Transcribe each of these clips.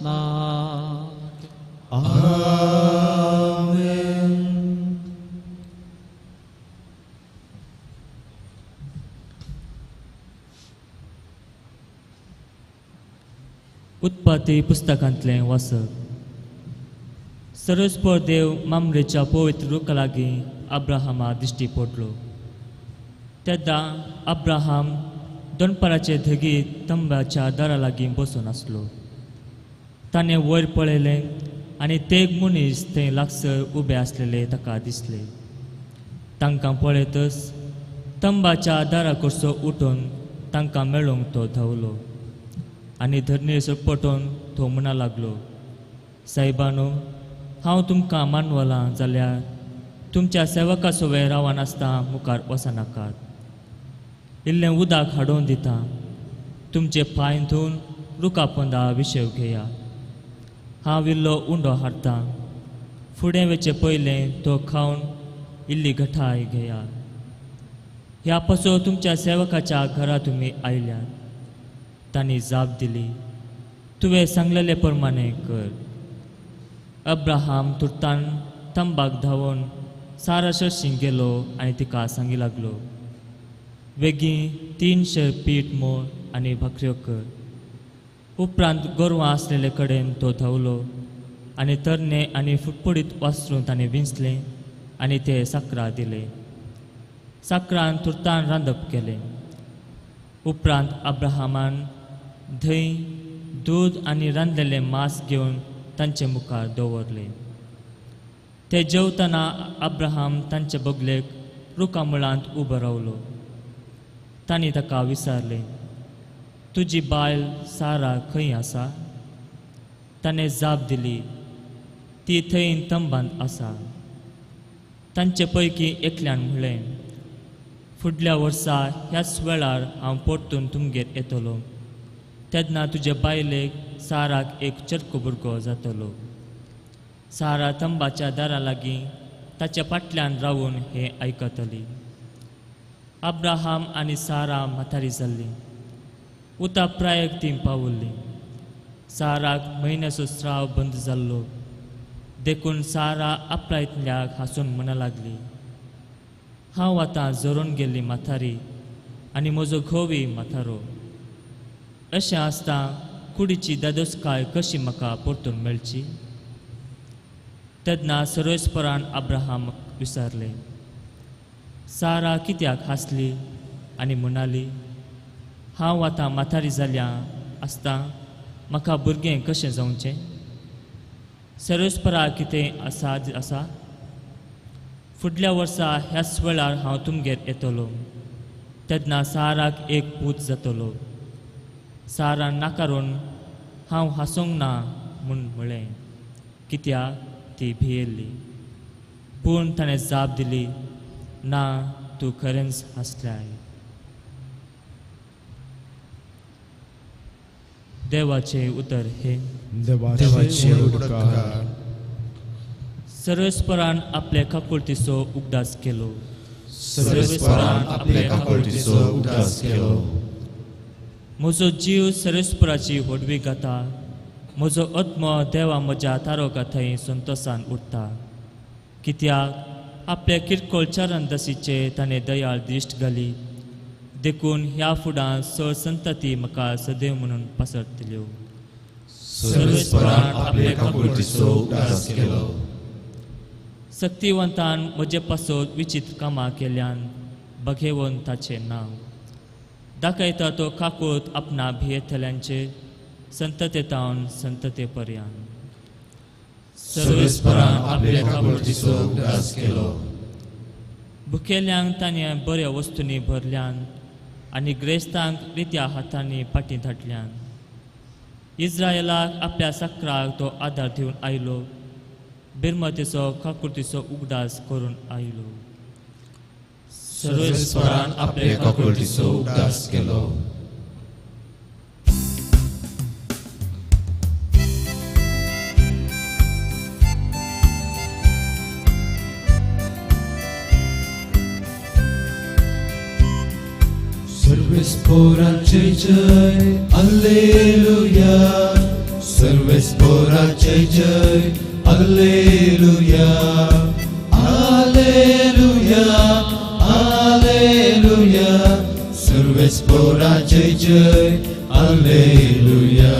नात. आमेन. उत्पत्ती पुस्तकांतलें वाचप. सरस्पर देव मामरेच्या पवित्र रुखा लागीं अब्राहमा दिश्टी पडलो. तेन्ना अब्राहम दनपाराचे धगी तंबाच्या दारा लागीं बसून आसलो. ताणें वयर पळयलें आनी तेग मनीस थंय लागसर उबे आसलेले ताका दिसले. तांकां पळयतच तंबाच्या दारा कडचो उठून तांकां मेळूंक तो धांवलो आनी धरणीर सरपटून तो म्हणा लागलो, सायबानो, हांव तुमकां मानवलां जाल्यार तुमच्या सेवका सवें रावनासतना मुखार वचनाकात. इल्लें उदक हाडून दिता, तुमचे पांय धुवन रुखा पोंदा विशेव घेया. हांव इल्लो उंडो हाडटा, फुडें वचचे पयलें तो खावन इल्ली घटाय घेया. ह्या पासो तुमच्या सेवकाच्या घरा तुमी आयल्यात. तांणी जाप दिली, तुवें सांगलेले प्रमाणे कर. अब्राहम तुर्तान तंबाक धांवून सारा सरशीं गेलो आनी तिका सांगी लागलो, वेगीं 300 पीठ मोळ आनी भाकऱ्यो कर. उपरांत गोरवां आसलेले कडेन तो धांवलो आनी तरणे आनी फुटफुडीत वासरून ताणें विंचलें आनी ते साकरा दिले. साकरान तुर्तान रांदप केलें. उपरांत अब्राहमान धंय, दूद आनी रांदलेलें मांस घेवन तांचे मुखार दवरलें. ते जेवतना अब्राहम तांचे बगलेक रुखा मुळांत उबो रावलो. तांणी ताका विचारलें, तुजी बायल सारा खंय आसा? ताणें जाप दिली, ती थंय तंबांत आसा. तांचे पैकी एकल्यान म्हणलें, फुडल्या वर्सा ह्याच वेळार हांव परतून तुमगेर येतलो, तेन्ना तुजे बायलेक साराक एक चरको भुरगो जातलो. सारा तंबाच्या दारा लागीं ताच्या फाटल्यान रावून हें आयकतली. अब्राहम आनी सारा म्हातारी जाल्लीं. उता प्रायक तीं पावल्लीं. साराक म्हयन्याचो स्राव बंद जाल्लो, देखून सारा आपल्या इतल्याक हांसून म्हणा लागली, हांव आतां जरून गेल्ली म्हातारी आनी म्हजो घोवूय म्हातारो. अशें आसता कुडीची दादोसकाय कशी म्हाका परतून मेळची? तेन्ना सर्वेस्परान अब्राहमाक विचारलें, सारा कित्याक हांसली आनी म्हणाली, हांव आतां म्हातारी जाल्या आसता म्हाका भुरगें कशें जावचें? सर्वेस्परा कितें आसा आसा? फुडल्या वर्सा ह्याच वेळार हांव तुमगेर येतलो, तेन्ना साराक एक पूत जातलो. सारान नाकारून हांव हांसूंक ना म्हूण म्हळें, कित्याक ती भियेल्ली. पूण ताणें जाप दिली, ना, तूं खरेंच हांसल्याय. देवाचें उतर हें. देवाचे उपकार. सर्वेस्परान आपले काकुळतीचो उगडास केलो. सर्वेस्परान आपले काकुळतीचो उगडास केलो. म्हजो जीव सर्वेस्पराची व्हडवी गाता, म्हजो आत्मो देवा म्हज्या तारोका थंय संतोसान उरता. कित्याक आपल्या किरकोळ चरणदासीचे ताणें दयाळ दिश्ट घाली, देखून ह्या फुडां स संतती म्हाका सदैव म्हणून पसरतल्यो. सर्वेस्परान आपले काकुळतीचो उगडास केलो. सक्तिवंतान म्हजे पासत विचित्र कामां केल्यान बघेवन ताचें नांव दाखयता. तो काकूत आपणा भियेतल्यांचे संततेतावन संतते पर्यंत. सर्वेस्परान आपले काकुळतीचो उगडास केलो. भुकेल्यांक ताणें बऱ्या वस्तूंनी भरल्यान आनी ग्रेस्तांक रित्या हातांनी फाटीं धाडल्यान. इस्रायलाक आपल्या साकराक तो आदार दिवन आयलो, बिरमतेचो काकुळतीचो उगडास करून आयलो. सर्वेस्परान आपले काकुळतीचो उगडास केलो. सर्वेस्पराचे जय, alleluia. सर्वेस्पोरा जय जय alleluia alleluia alleluia सर्वेस्पोरा जय जय alleluia.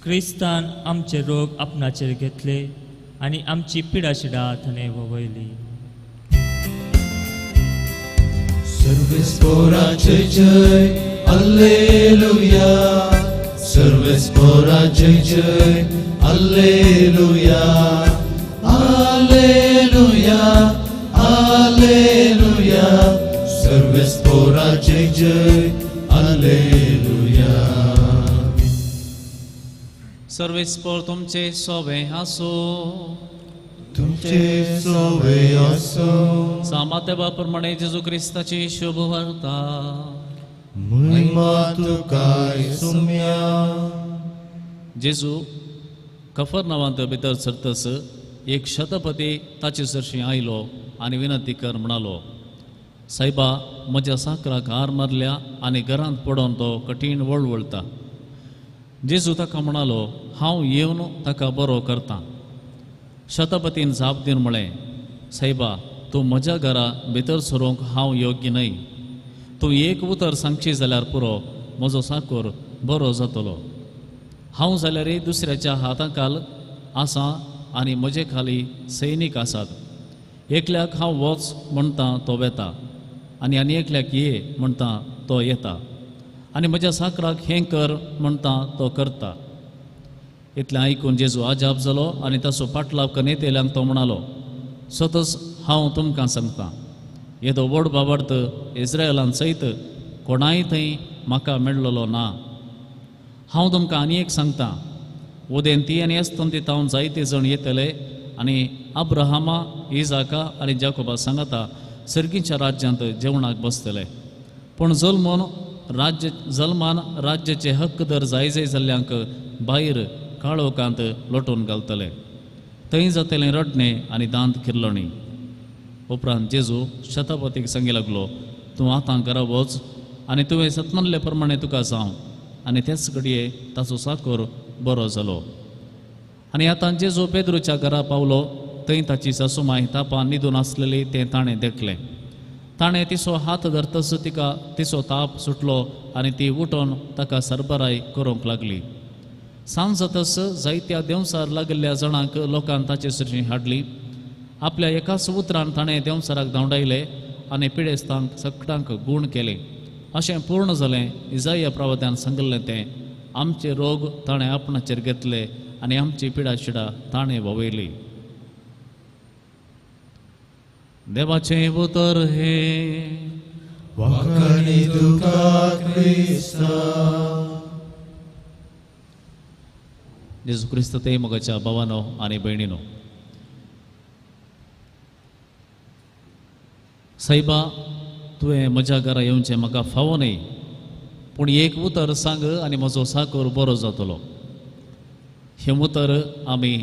क्रिस्तान आमचे रोग आपणाचेर घेतले आनी आमची पिडाशिडा थंय वळयली. सर्वेस्पोरा जय जय alleluia सर्वेस्पोरा जय जय alleluia alleluia alleluia सर्वेस्पोरा जय जय alleluia. सर्वेस्पोर तुमचे सोवे आसो तुमचे सोवे आसो. सामातेबा प्रमाणे जेजू क्रिस्ताची शुभ वार्ता. महिमा तुका सुम्या. जेजू कफरनावांत भितर सरतस एक शतपती ताचे सरशी आयलो आनी विनंती कर म्हणालो, सायबा म्हज्या साकराक हार मारल्या आनी घरांत पडोन तो कठीण वळवळटा. जेजू ताका म्हणालो, हांव येवन ताका बरो करता. शतपतीन जाप दिवन म्हळें, सायबा तूं म्हज्या घरा भितर सरूंक हांव योग्य न्हय. तूं एक उतर सांगशी जाल्यार पुरो, म्हजो साकोर बरो जातलो. हांव जाल्यारय दुसऱ्याच्या हाताखाल आसा आनी म्हजे खाली सैनीक आसात. एकल्याक हांव वच म्हणटा तो वेता आनी आनी एकल्याक ये म्हणटा तो येता आनी म्हज्या साकराक हें कर म्हणटा तो करता. इतलें आयकून जेजू आजाप जालो आनी ताचो पाटलाव कनेतेल्यांक तो म्हणालो, सतच हांव तुमकां सांगता, येदो व्हड बाबार्थ इस्रायलान सयत कोणाय थंय म्हाका मेळ्ळलो ना. हांव तुमकां आनी एक सांगता, उदेंती आनी अस्तंती तावन जायते जण येतले आनी अब्राहमा, इजाका आनी जाकोबा सांगता सर्गीच्या राज्यांत जेवणाक बसतले. पूण जल्मान राज्याचे हक्कदर जाय जाय जाल्ल्यांक भायर काळोखांत लोटून घालतले. थंय जातलें रडणें आनी दांत किर्लणी. उपरांत जेजू शतपतीक सांगी लागलो, तूं आतां घरा वच आनी तुवें सतमानले प्रमाणे तुका जावं. आनी तेच घडये ताचो साकोर बरो जालो. आनी आतां जेजू पेद्रूच्या घरा पावलो. थंय ताची सासूमाय तापान न्हिदून आसलेली तें ताणें देखलें. ताणें तिचो हात धरतच तिका तिचो ताप सुटलो आनी ती उठोन ताका सरबराय करूंक लागली. सांज जातच जायत्या देंवसार लागिल्ल्या जाणांक लोकान ताचे सरशी हाडली. आपल्या एकाच उतरान ताणें देंवसाराक धांवडायले आनी पिडेस्तांक सगळ्यांक गूण केले. अशें पूर्ण जालें इजाया प्रवाद्यान सांगिल्लें तें, आमचे रोग ताणें आपणाचेर घेतले आनी आमची पिडाशिडा ताणें व्हांवयली. देवाचें उतर हें. वाखाणी तुका क्रिस्ता. जेजू क्रिस्त ते मोगाच्या भावानो आनी भयणीनो, सायबा तुवें म्हज्या घरा येवचें म्हाका फावो न्हय, पूण एक उतर सांग आनी म्हजो साकोर बरो जातलो. हें उतर आमी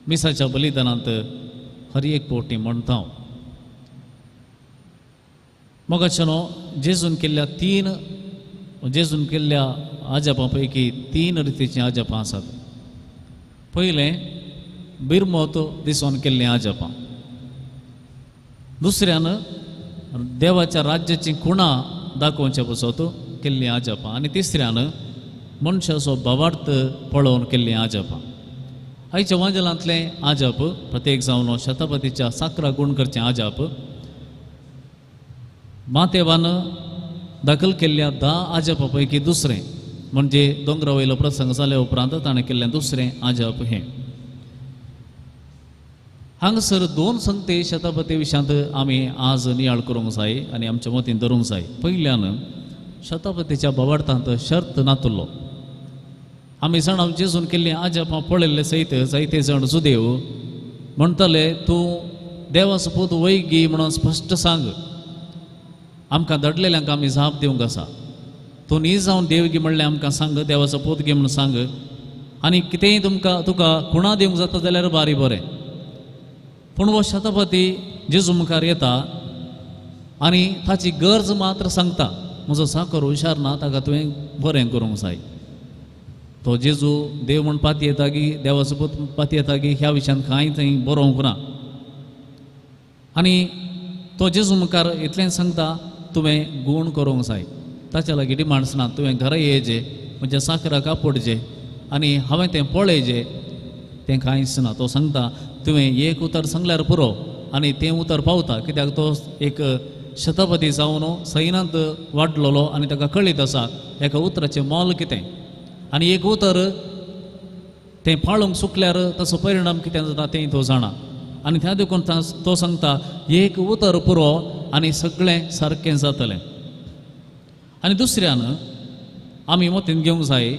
मिसाच्या बलिदानांत हर एक पोटी म्हणटा. मोगाच्यानो, जेजून केल्ल्या आजापां पैकी तीन रितीचीं आजापां आसात. पयलें बिरमोत दिसून केल्लीं आजापां, दुसऱ्यान देवाच्या राज्याची खुणां दाखोवचे पसत केल्लीं आजापां आनी तिसऱ्यान मनशाचो भावार्थ पळोवन केल्लीं आजापां. आयच्या वांजलांतलें आजाप प्रत्येक जावन शतपतीच्या साकरा गूण करचें आजाप मातेवान दाखल केल्ल्या 10 आजापा पैकी दुसरें म्हणजे दोंगरा वयलो प्रसंग जाल्या उपरांत ताणें केल्लें दुसरें आजाप हें. हांगासर दोन संगते शतपती विशयांत आमी आज नियाळ करूंक जाय आनी आमच्या मतीन धरूंक जाय. पयल्यान शतपतीच्या भावार्थांत शर्त नातुल्लो. आमी जाणां जेजून केल्लीं आजापां पळयल्ले सयत जायते जाण जुदेव म्हणटाले, तूं देवाचो पूत वयगी म्हणून स्पश्ट सांग, आमकां दडलेल्यांक आमी जाप दिवंक आसा. तूं न्ही जावन देवगी म्हणलें आमकां सांग, देवाचो पूत गी म्हणून सांग, आनी कितेंय तुमकां तुका खुणां दिवंक जाता जाल्यार बारी बरें. पूण हो शतपती जेजू मुखार येता आनी ताची गरज मात्र सांगता, म्हजो साकर हुशार ना, ताका तुवें बरें करूंक जाय. तो जेजू देव म्हण पातयेता की देवाचो पूत पातयेता की ह्या विशयान कांय थंय बरोवंक ना. आनी तो जेजू मुखार इतलें सांगता, तुवें गूण करूंक जाय, ताच्या लागीं डिमांड्स ना, तुवें घरा येयचे, म्हज्या साकराक आपोडचे आनी हांवें तें पळयचें, तें कांयच ना. तो सांगता तुवें एक उतर सांगल्यार पुरो आनी तें उतर पावता, कित्याक तो एक शतपती जावन सैनांत वाडलेलो आनी ताका कळीत आसा एका उतराचें मोल कितें, आनी एक उतर तें पाळूंक चुकल्यार ताचो परिणाम कितें जाता तें तो जाणा. आनी त्या देखून तो सांगता एक उतर पुरो आनी सगळें सारकें जातलें. आनी दुसऱ्यान आमी मतींत घेवंक जाय,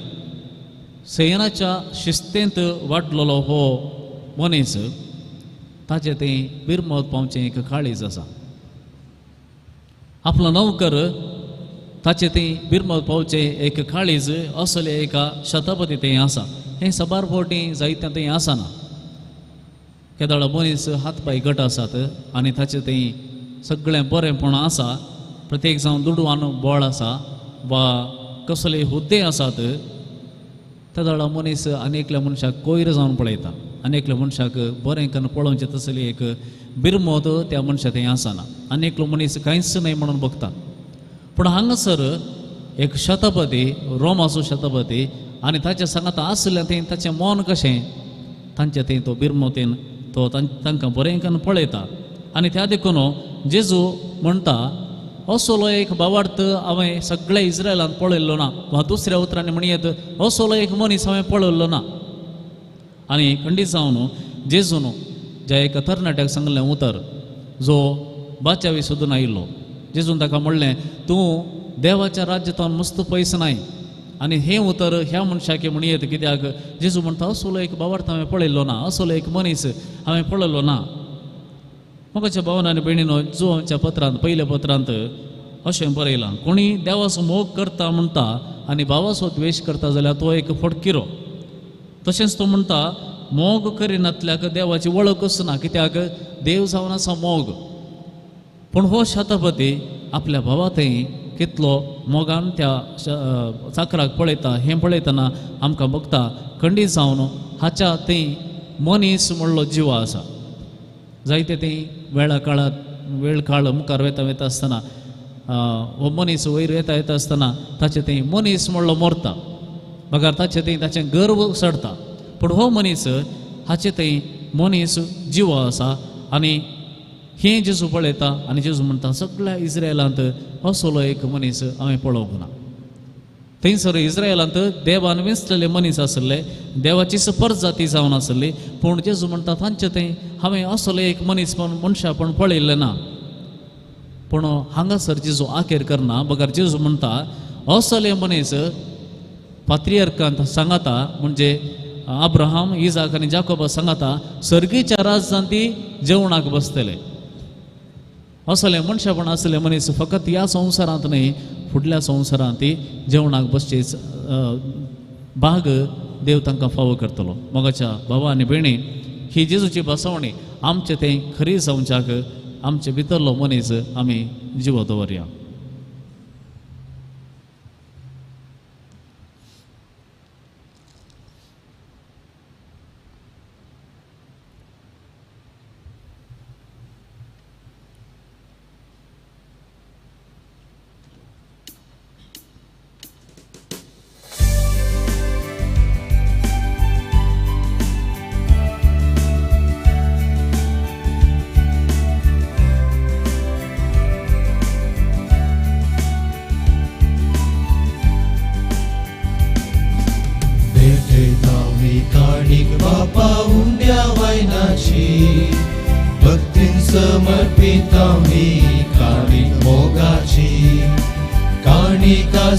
सैनाच्या शिस्तेंत वाडलेलो हो मनीस ताचें तें बिरमत पावचें एक काळीज आसा. आपलो नौकर ताचें तें बिरमत पावचें एक काळीज असलें एका शतपती तें आसा. हें साबार फावटी जायतें तें आसना. केदोळा मनीस हात पांय घट आसात आनी ताचें तें सगळें बरेंपण आसा, प्रत्येक जावन दुडवान बळ आसा वा कसले हुद्दे आसात, तेदोळा मनीस आनी एकल्या मनशाक कोयर जावन पळयता, आनी एकल्या मनशाक बरें करून पळोवचें तसली एक बिरमत त्या मनशा थंय आसना, आनी एकलो मनीस कांयच न्हय म्हणून बघता. पूण हांगासर एक शतपती, रोमाचो शतपती आनी ताच्या सांगाता आसलें थंय ताचें मन कशें, तांचे थंय तो बिरमतीन तो तांकां बरें करून पळयता. आनी त्या देखून जेजू म्हणटा असलो एक भावार्थ हांवें सगळ्या इस्रायलांत पळयल्लो ना, वा दुसऱ्या उतरांनी म्हणयेत असलो एक मनीस हांवें पळयल्लो ना. आनी खंडीत जावन जेजून ज्या एका तरणाट्याक सांगलें उतर, जो बाचावी सोदून आयिल्लो, जेजून ताका म्हणलें तूं देवाच्या राज्यांतल्यान मस्त पयस नाय. आनी हें उतर ह्या मनशाक म्हणयेत, कित्याक जेजू म्हणटा असलो एक भावार्थ हांवें पळयल्लो ना, असलो एक मनीस हांवें पळयल्लो ना. मोगाच्या भावान आनी भयणीनो, जो आमच्या पत्रांत पयल्या पत्रांत अशें बरयलां, कोणी देवाचो मोग करता म्हणटा आनी भावाचो द्वेश करता जाल्यार तो एक फटकिरो. तशेंच तो म्हणटा मोग करिनातल्याक देवाची वळखच ना, कित्याक देव जावन आसा मोग. पूण हो शतपती आपल्या भावा थंय कितलो मोगान त्या चाकराक पळयता, हें पळयतना आमकां बघता खंडीत जावन हाच्या थंय मनीस म्हणलो जिवा आसा. जायते थंय वेळा काळात वेळ काळ मुखार वेता वेता आसतना हो मनीस वयर येता येता आसतना ताचे थंय मनीस म्हणलो मरता, बगर ताचे थंय ताचें गर्व चडता. पूण हो मनीस हाचे थंय मनीस जिवा आसा. आनी हें जेजू पळयता आनी जेजू म्हणटा सगळ्या इस्रायलांत असलो एक मनीस हांवें पळोवंक ना. थंयसर इस्रायलांत देवान वेंचलेले मनीस आसले, देवाची परजाती जावन आसली, पूण जेजू म्हणटा तांचे थंय हांवें असलो एक मनीस मनशापण पळयल्लें ना. पूण हांगासर जेजू आखेर करना, बगर जेजू म्हणटा असले मनीस पात्रियर्कांत सांगाता, म्हणजे अब्राहम, इजाक आनी जाकोबा सांगाता सर्गीच्या राज्यांत ती जेवणाक बसतले. असले मनशापण आसले मनीस फकत ह्या संवसारांत न्हय, फुडल्या संवसारांत ती जेवणाक बसचे भाग देव तांकां फावो करतलो. मोगाच्या भावा आनी भयणी, ही जेजूची बसवणी आमचे तें खरी जावच्याक आमचे भितरलो मनीस आमी जिवो दवरया.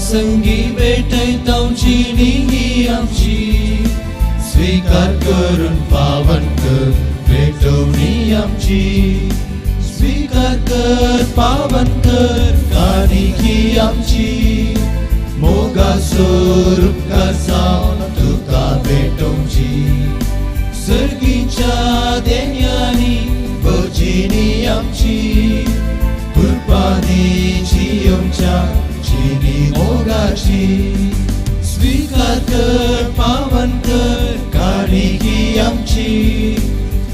संगी भेटयतावची ही आमची, स्वीकार करून पावन कर भेटवणी आमची, स्वीकार कर पावन कर काणीक ही आमची, मोगाचो रुपकार जावन तुका भेटोवची, सर्गीच्या देण्यांनी भजिनी आमची, कुर्बानी जियोवच्या चिनी मोगाची, स्वीकार कर पावन कर काणिकी आमची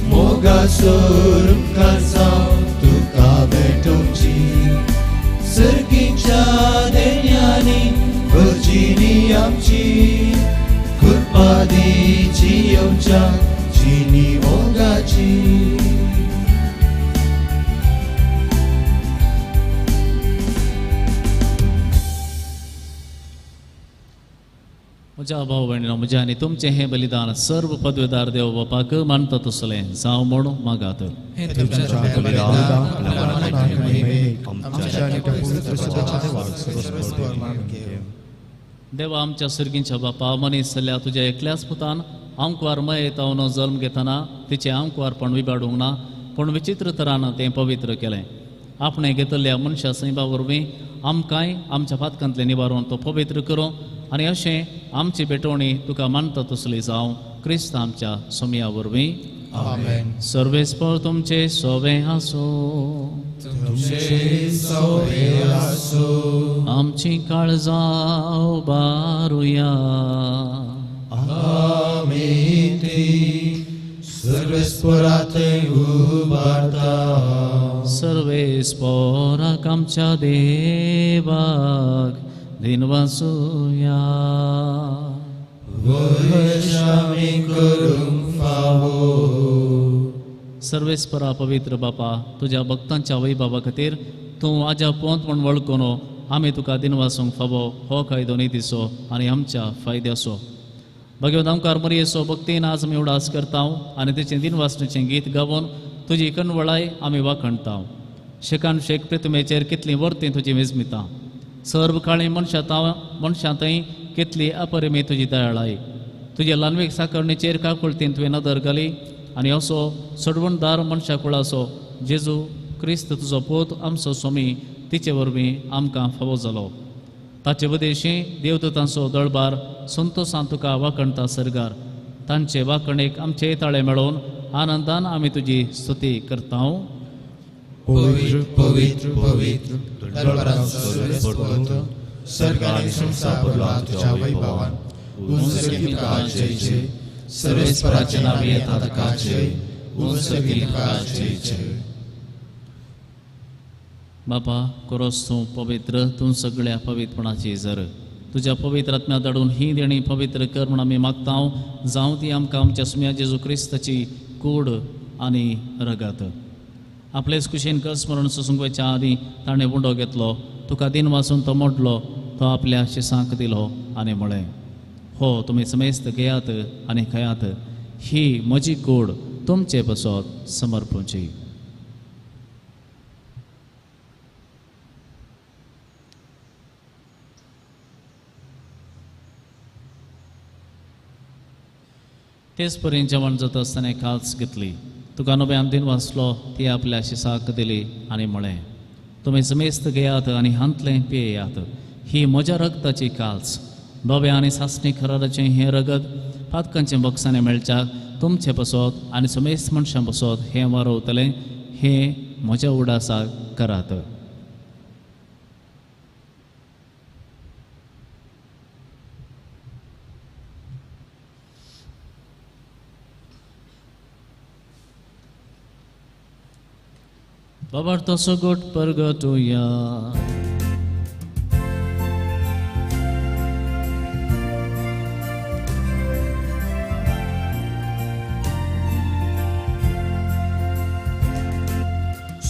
मोगासोर उपकार जावं तुका भेटोवची सर्गीच्या देण्यांनी भजिनी आमची कृपा दी जियोवच्या जिनी मोगाची. म्हज्या भाव भयणीनो, म्हजें आनी तुमचें हें बलिदान सर्व पदवेदार देव बापाक मानता तसलें जावं म्हूण मागात. देवा आमच्या सर्गींच्या बापा, मनीस जाल्ल्या तुज्या एकल्याच पुतान आंकवार मयेतावन जल्म घेतना तिचें आंकवारपण विबाडूंक ना, पूण विचित्र तरान तें पवित्र केलें. आपणें घेतल्या मनशा सैमा वरवीं आमकांय आमच्या पातकांतलें निवारून तो पवित्र करूं आनी अशें आमची भेटवणी तुका मानता तसली जावं क्रिस्त आमच्या सोमया वरवीं. आमेन. सर्वेस्पर तुमचे सोवे आसूं. तुमचे सोवे आसूं. आमची काळजां उबारुया. आमी ती सर्वेस्परा थंय उबारता. सर्वेस्पराक आमच्या देवाक दिनवासुया. वैशामी करूंक फावो. सर्वेस्परा पवित्र बापा, तुज्या भक्तांच्या वैभवा खातीर तूं आज्या पोंत म्हूण वळखून आमी तुका दिनवासूंक फावो हो कायदो नितीचो आनी आमच्या फायद्याचो. भगवंत आमकार मरियेचो भक्तीन आज आमी उडास करता आनी तिचें दिनवासणेचें गीत गावन तुजी कणवळाय आमी वाखणता. शेकान शेक प्रतिमेचेर कितलीं वर्तीं तुजी विजमिता, सर्व काळी मनशां थंय कितली अपरिमी तुजी दयाळाय. तुजे ल्हानवीक साकरणीचेर काकुळतीन तुवें नदर घाली आनी असो सोडवणदार मनशा कुळाचो जेजू क्रिस्त तुजो पूत आमचो स्वामी तिचे वरवीं आमकां फावो जालो. ताचे वदेशी देवदूतांचो दळबार संतोसान तुका वाखणता सरगार. तांचे वाखणेक आमचे ताळे मेळोवन आनंदान आमी तुजी स्तुती करता. पवित्र पवित्र पवित्र दरबारांत सर्गानी संवसार भरला तुज्या वैभवान. उंच तुका जय जय. सर्वेस्पराच्या नांवान येता ताका जय. उंच तुका जय जय. बापा कोरोस तूं पवित्र, तूं सगळ्या पवित्रपणाची जर तुज्या पवित्र आत्म्या धाडून ही देणी पवित्र कर म्हूण आमी मागता. जावं ती आमकां आमच्या सुम्या जेजू क्रिस्ताची कूड आनी रगत. आपलेच कुशीन कस मरण सोसूंक वयच्या आदीं ताणें उंडो घेतलो, तुका दिन वाचून तो मोडलो, तो आपल्या शिसांक दिलो आनी म्हळें, हो तुमी समेस्त घेयात आनी खायात, ही म्हजी कूड तुमचे पासत समर्पूची. तेच परीन जेवण जाता आसतना काल्स घेतली, तुका नव्यान दिन वाचलो, ती आपल्या शिसाक दिली आनी म्हळें, तुमी समेस्त घेयात आनी हांतलें पियेयात, ही म्हज्या रगताची काल्स. नव्या आनी सासणी खराराचें हें रगत पातकांचें बक्षाणें मेळच्याक तुमचे पासत आनी समेस्त मनशां पासत हें वारवतलें. हें म्हज्या उडासाक करात. बाबार तसो गोट परगटुया.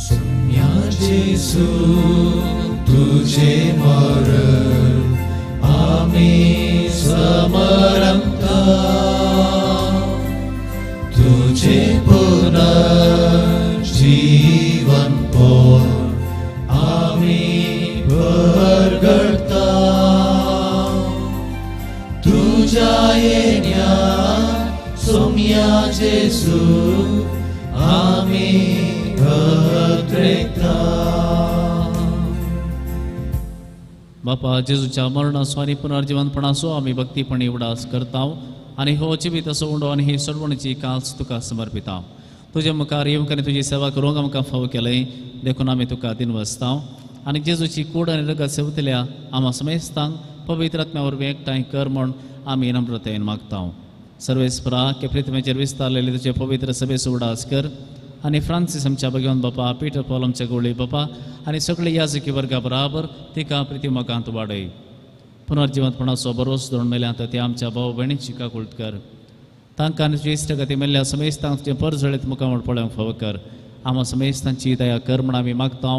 सुम्या जेसू तुझे मरण आमी समरमता, तुझे पुनर्जीवन पोर आमी परगडता. तुझ्या येण्या सोम्या जेसू आमी पत्रेता. बापा जेजूच्या मरणाचो आनी पुनर्जिवनपणाचो आमी भक्तीपणी उडास करता आनी हो जिवीत असो उंडो आनी ही सोडवणीची काल्स तुका समर्पिता. तुजे मुखार येवंक आनी तुजी सेवा करूंक आमकां फावो केलें देखून आमी तुका दिनवसता आनी जेजूची कूड आनी रगत सेवतल्या आमा समेस्तांक पवित्र आत्म्या वरवीं एकठांय कर म्हूण आमी नम्रतेन मागता. सर्वेस्परा के पृथ्वीचेर विस्तारलेले तुजे पवित्र सभेचो उडास कर आनी फ्रांसीस आमच्या भगवान बापा, पीटर पॉल आमच्या गोळी बापा आनी सगळे याजकी वर्गा बराबर तिका प्रितिमोगांत वाडय. पुनर्जिवंतपणाचो भरोस धरून मेल्यात ते आमच्या भाव भयणीची काकुळट कर. तांकां आनी तुजे इश्टगती मेल्ल्या समेस्तांक तुजें परजळीत मुखामळ पळोवंक फावो कर. आमा समेस्तांची दया कर म्हण आमी मागता.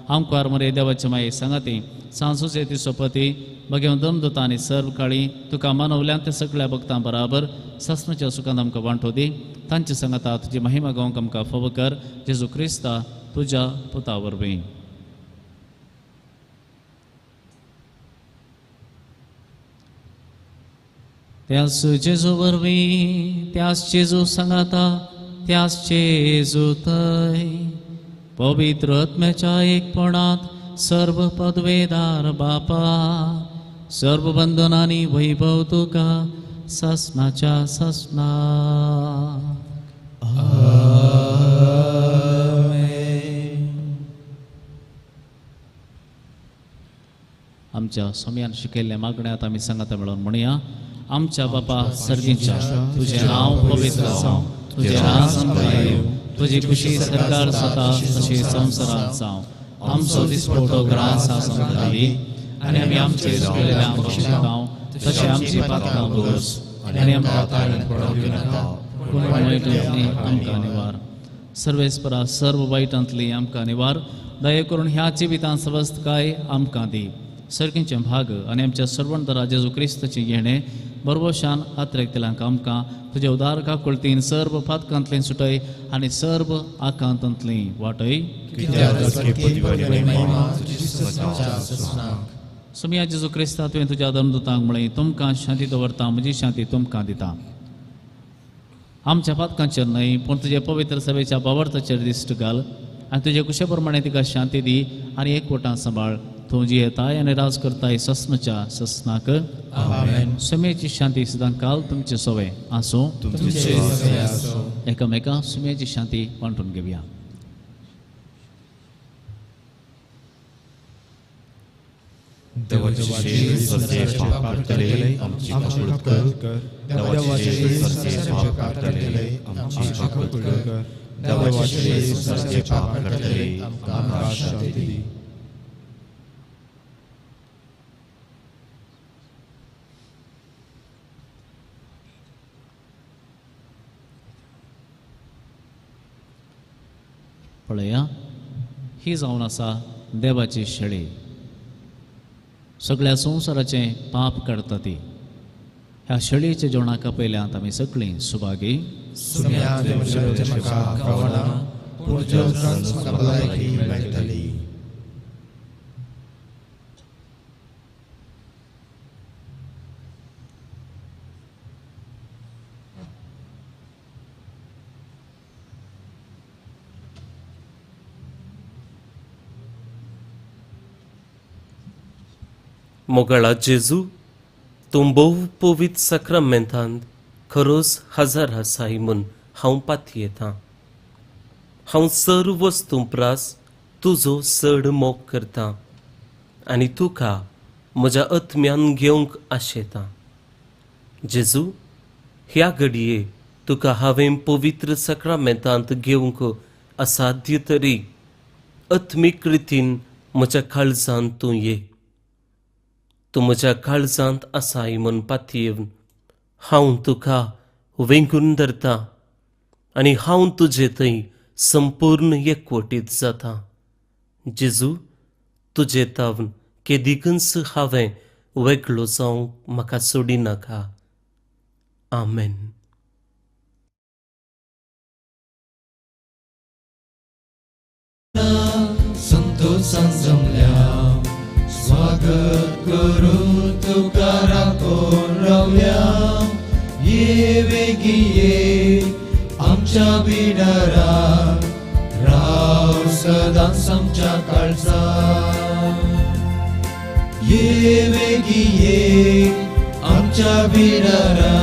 आमकार मरे देवाचे माये सांगाती सांजोचे ती सोपती भगेवन दमदुता आनी सर्व काळी तुका मानवल्यान ते सगळ्या भक्तां बराबर सासणाच्या सुखान आमकां वांटो दी. तांचे सांगाता तुजी महिमा गावंक आमकां फावो कर. जेजू क्रिस्ता तुज्या पुता वरवीं. त्यास जेजू वरवीं, त्यास जेजू सांगाता, त्यास जेजू थंय पवित्र आत्म्याच्या एकपणांत सर्व पदवेदार बापा, सर्व बंधनांनी वैभव तुका सासणाच्या सासणाक. आमच्या स्वाम्यान शिकयल्ल्या मागण्यात आमी सांगाता मेळोवन म्हणया. आमच्या बापा सर्गीच्या, तुजें नांव पवित्र जावं, तुजें राज आमकां येवं, तुजी खुशी सरकार जाता तशी संवसारांत जावं. आमचो दिसपट्टो ग्रास आज आमकां दी आनी आमी आमचे चुकलेल्या आमकां शिकता तशें आमची पातकां भोगस आनी आमकां ताळ्यांत पडोवंक दिनाका, पूण वायटांतली आमकां निवार. सर्वेस्परा सर्व वायटांतली आमकां निवार. दया करून ह्या जिवितांत सवस्तकाय आमकां दी. सर्गीचें भाग आनी आमच्या सर्वंतरा जेजू क्रिस्ताचें घेणें बरवशान आत्रेकतल्यांक आमकां तुज्या उदार काकुळतीन सर्व पातकांतली सुटय आनी सर्व आकांतांतली वाटय. सुमिया जेजू क्रिस्ता, तुवें तुज्या धर्मदूतांक म्हळें, तुमकां शांती दवरता, म्हजी शांती तुमकां दिता. आमच्या पातकांचेर न्हय पूण तुज्या पवित्र सभेच्या बावर्थाचेर दिश्ट घाल आनी तुजे कुशे प्रमाणे तिका शांती दी आनी एकवटान सांबाळ. तूं जी येताय आनी राज करताय सस्नाच्या सस्नाक. सुमेची शांती सदां काल तुमचे सवे आसूं. एकामेका सुमेची शांती वांटून घेवया. पळया, ही जावन आसा देवाची शेळी, सगळ्या संवसाराचें पाप काडटा ती. ह्या शेळयेच्या जेवणाक पयल्यांत आमी सगळीं सुभागी. मोगाळा जेजू, तूं भोव पवित्र साक्रामेंतांत खरोच हजार आसाय म्हूण हांव पातयेतां. हांव सर्व वस्तूं प्रास तुजो चड मोग करतां आनी तुका म्हज्या आत्म्यान घेवंक आशेतां. जेजू, ह्या घडये तुका हांवें पवित्र साक्रामेंतांत घेवंक असाध्य तरी आत्मीक रितीन म्हज्या काळजांत तूं ये. तूं म्हज्या काळजांत आसाय म्हूण पातयेवन हांव तुका वेंगून धरता आनी हांव तुजे थंय संपूर्ण एकवटीत जाता. जेजू, तुजे तावन केदिकूच हांवें वेगळो जावंक म्हाका सोडिनाका. आमेन. संतोषान जमल्या स्वागत करून तुका राखून रावया. ये वेगी ये आमच्या बिडारा, राव सदांच आमच्या काळजांत. ये वेगी ये आमच्या बिडारा,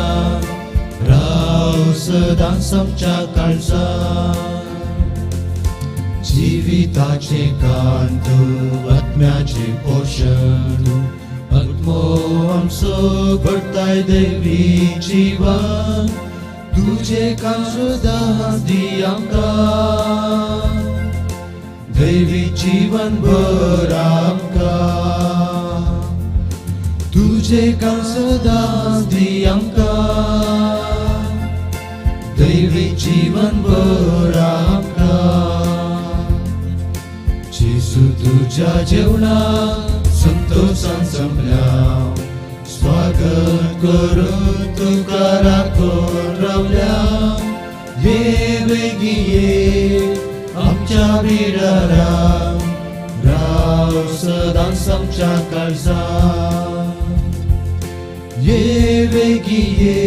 राव सदांच आमच्या काळजांत. जिविताचे कांत, आत्म्याचे पोषण, आत्मो आमचो भरताय दैवी जीवन तुझे काम सदांच दी आमकां दैवी जीवन भर आमकां तुझे काम सदांच दी आमकां दैवी जीवन भर आमकां जेजू तुज्या जेवणाक संतोशान जमल्या स्वागत करून तुका राखून रावल्या ये बेगी ये आमच्या बिडारा राव सदांच आमच्या काळजांत ये बेगी ये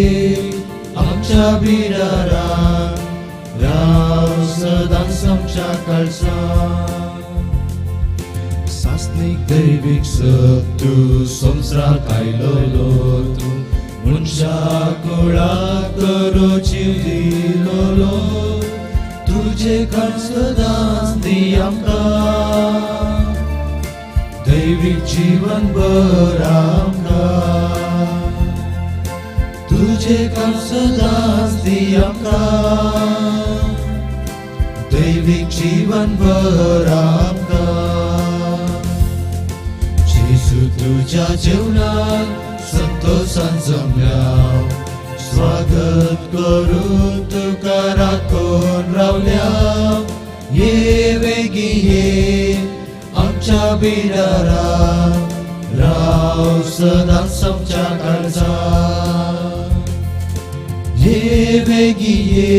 आमच्या बिडारा राव सदांच आमच्या काळजांत सासनीक दैवीक सत तूं संवसाराक आयलोलो तूं मनशा कुळाक करो जीव दिलोलो तुजें काम सदांच दी आमकां दैवीक जीवन भर आमकां तुजें काम सदांच दी आमकां दैवीक जीवन भर आमकां जेजू तुज्या जेवणाक संतोशान जमल्या स्वागत करून तुका राखून रावल्या ये बेगी ये आमच्या बिडारा राव सदांच आमच्या काळजांत ये बेगी ये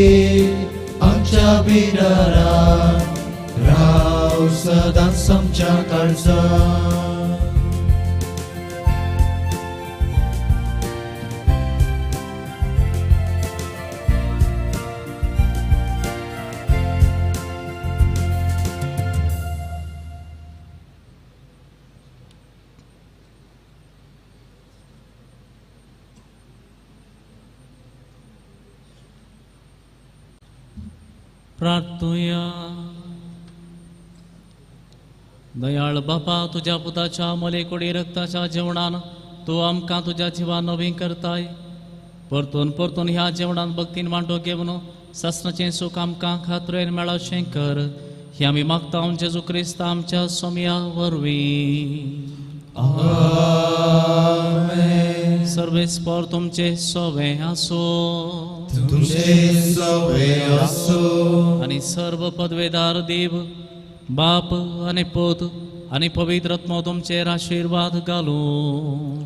आमच्या बिडारा राव सदांच आमच्या काळजांत. प्रार्थुया. दयाळ बापा तुज्या पुताच्या मलेकोडी रक्ताच्या जेवणान तूं आमकां तुज्या जिवान नवीन करताय. परतून परतून ह्या जेवणान भक्तीन वांटो घेवन सासणाचें सूख आमकां खात्रेन मेळोवचें कर. हें आमी मागता जेजू क्रिस्त आमच्या सोम्या वरवीं. आमेन. सर्वेस्पर तुमचे सोवे आसो. तुमचे सोवे आसो. आनी सर्व पदवेदार देव बाप आनी पूत आनी पवित्र आत्मो तुमचेर आशिर्वाद घालूं.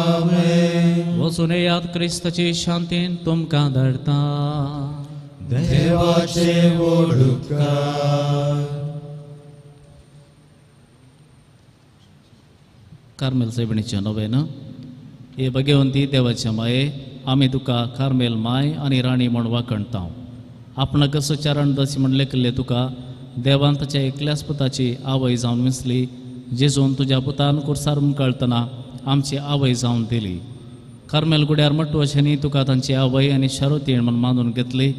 आमेन. वचून येयात क्रिस्ताची शांतीन तुमकां धाडटा. देवाचे व्हड उपकार. कार्मेल सायबिणीचें नवें हे भगवंती देवाच्या माये आमी तुका कार्मेल my आनी राणी म्हूण वाखणता. आपणाक कसो चरण दसी म्हण लेखिल्लें तुका देवान ताच्या एकल्याच पुताची आवय जावन विसली जेजून तुज्या पुतान कुर्सार मुकळतना आमची आवय जावन दिली. कार्मेल गुड्यार मट्टू तुका तांची आवय आनी शारोतीण म्हूण मानून घेतली.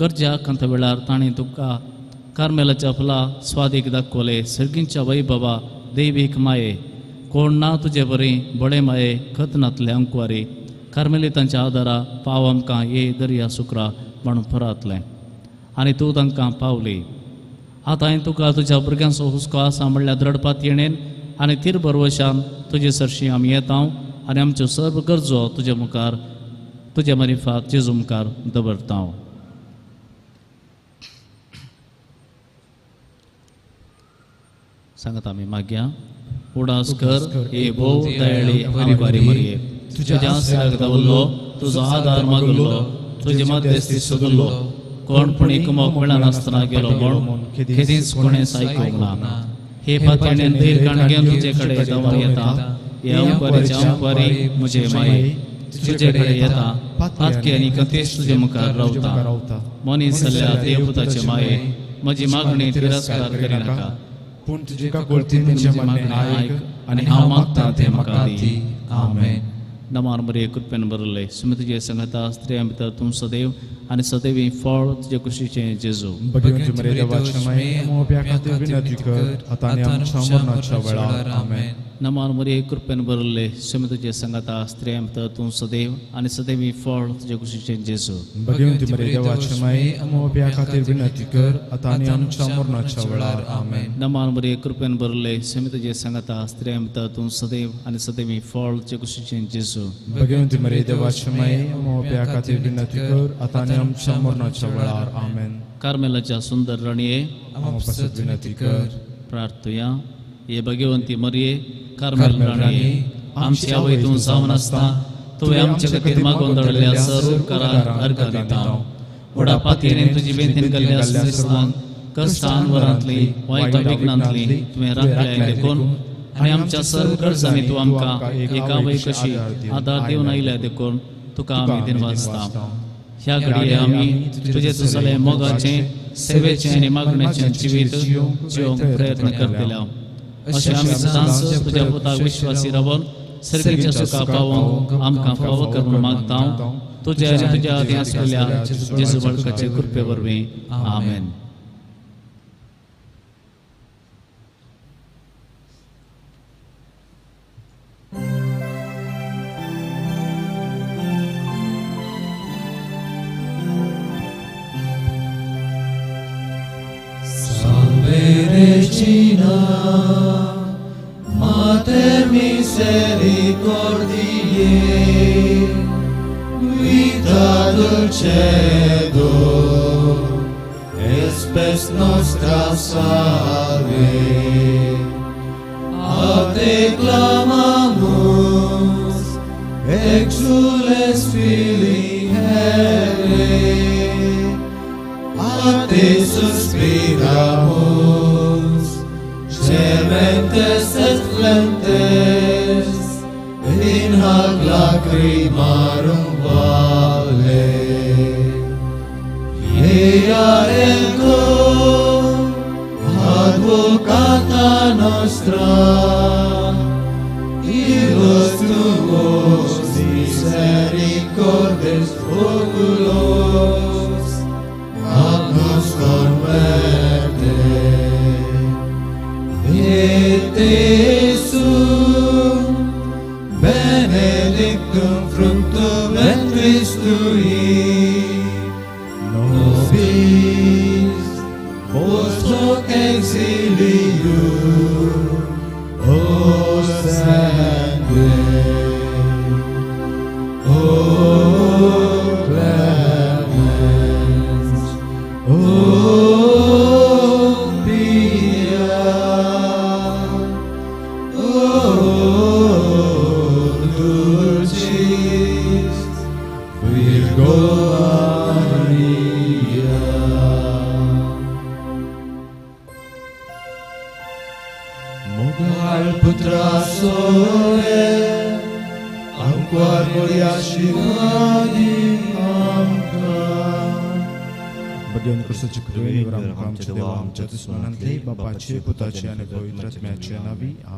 गरज्या खंत वेळार तांणी तुका कार्मेलाच्या फुलां स्वादीक दाखवले. सर्गींच्या वैभवा देवीक माये कोण ना तुजे बरी बडे माये खत नातले अंकवारी कार्मेलितांच्या आदारा पाव आमकां ये दर्या सुक्रा म्हणून फरातलें आनी तूं तांकां पावली. आतां हांवें तुका तुज्या भुरग्यांचो हुस्को आसा म्हणल्यार द्रडपात येणेन आनी तीर भरवशान तुजे सरशी आमी येता आनी आमच्यो सर्व गरजो तुजे मुखार तुजे मारिफात जेजू मुखार दवरता. सांगता आमी मागया. उडास कर हे भोव दयाळी आमकारी मरये तुज्या आसऱ्याक दवरलो तुजो आदार मागलो तुजे मध्यस्थी सोदलो कोणपणी कुमोक मेळनासतना गेलो म्हूण केदींच कोणेंच आयकूंक ना. हे पातळेन धीर काण घेवन तुजे कडेन धांवून येता. हे अंकवारीचे अंकवारी म्हजे माये तुजे कडेन येता. पातकी आनी कथेश तुजे मुखार रावता. मनीस जाल्ल्या देवपुताचे माये म्हजी मागणी तिरस्कार करिनाका पूण तुजे काकुळतीन म्हजें मागणें आयक आनी हांव मागता तें म्हाका दी. आमेन. नमान मरिये कृपेन भरले सुमी तुजे संगता स्त्रियां भितर तूं सदैव आनी सदैवी फळ तुजे कुशीचें जेजू. भगवंती मरिये देवाच्या माये मोप्या खातीर विनंती कर आतां आनी आमच्या मरणाच्या वेळार. आमेन. नमान मरिये कृपेन भरिल्ले स्वामी तुजे संगाता स्त्रियां भितर तूं सदैव आनी सदैवी फळ तुजे कुशीचें जेजू. भगवंती मरिये देवाची माई आमकां पाप्यां खातीर विनंती कर आतां आनी आमच्या मरणाच्या वेळार. आमेन. नमान मरिये कृपेन भरिल्ले स्वामी तुजे संगाता स्त्रियां भितर तूं सदैव आनी सदैवी फळ तुजे कुशीचें जेजू. भगवंती मरिये देवाची माई आमकां पाप्यां खातीर विनंती कर आतां आनी आमच्या मरणाच्या वेळार. आमेन. कार्मेलाच्या सुंदर राणये आमकां पासत विनंती कर. प्रार्थुया. हे भगवंती मरिये कार्मेल राणये आमची आवय तूं जावन आसता तुवें आमचे खातीर मागून धाडिल्ल्या सर्व उपकारांक अर्घां दिता. व्हडा पातयेन तुजी बेंतीन केल्ल्या क्रिस्तांक कश्टान वरांतली वायट विघ्नांतली तुवें राखल्या देखून आनी आमच्या सर्व गरजांनी तूं आमकां एक आवय कशी आदार दिवन आयल्या देखून तुका आमी दिनवासता. ह्या घडये आमी तुजे तुजले मोगाचें सेवेचें आनी मागणेचें जिवीत जिवंक प्रयत्न करतले. अशें आमी सदांच तुज्या पुताक विश्वासी रावन सर्गीच्या सुखा पावोवंक आमकां फावो कर म्हूण मागता. तुज्या आनी तुज्या आदीं आसलेल्या जेजू बाळकाचे कृपे वरवीं. आमेन. Regina, Mater misericordiae, vita dulcedo, espes nostra salve. A te clamamus, exules filii Hebrae, a te suspiramus, gementes et flentes, in hac lacrimarum valle. Ea ergo, advocata nostra, illos tuos misericordes oculos, ad nos converte. Et Jesum benedictum fructum ventris tui, nobis post hoc exilium ostende. O clemens, o pia, o dulcis Virgo Maria. Mogal putra sore, आमकां आशीर्वादी आमकां. भगवान कृष्णाची कृपेने आमच्या देवा आमच्या दुश्मनांतले बापाचे पुताचे आणि पवित्र आत्म्याचे नावी.